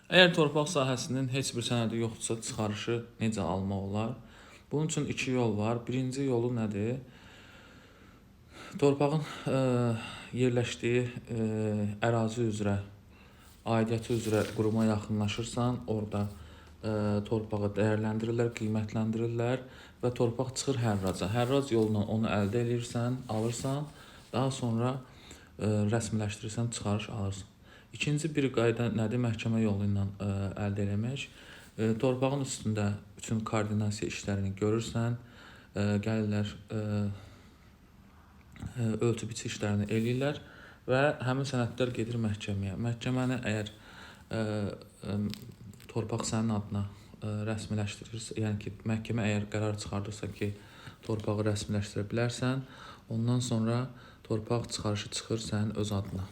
Əgər torpaq sahəsinin heç bir sənədi yoxdursa, çıxarışı necə almaq olar? Bunun üçün iki yol var. Birinci yolu nədir? Torpağın yerləşdiyi ərazi üzrə, aidiyyəti üzrə quruma yaxınlaşırsan, orada torpağı dəyərləndirirlər, qiymətləndirirlər və torpaq çıxır hərraca. Hərrac yolla onu əldə eləyirsən, alırsan, daha sonra rəsmiləşdirirsən, çıxarış alırsan. İkinci bir qayda nədir? Məhkəmə yolu ilə əldə eləmək. Torpağın üstündə bütün koordinasiya işlərini görürsən, gəlirlər ölçü biçi işlərini eləyirlər və həmin sənədlər gedir məhkəməyə. Məhkəməni əgər torpaq sənin adına rəsmiləşdirirsə, yəni ki, məhkəmə əgər qərar çıxardırsa ki, torpağı rəsmiləşdirə bilərsən, ondan sonra torpaq çıxarışı çıxır sənin öz adına.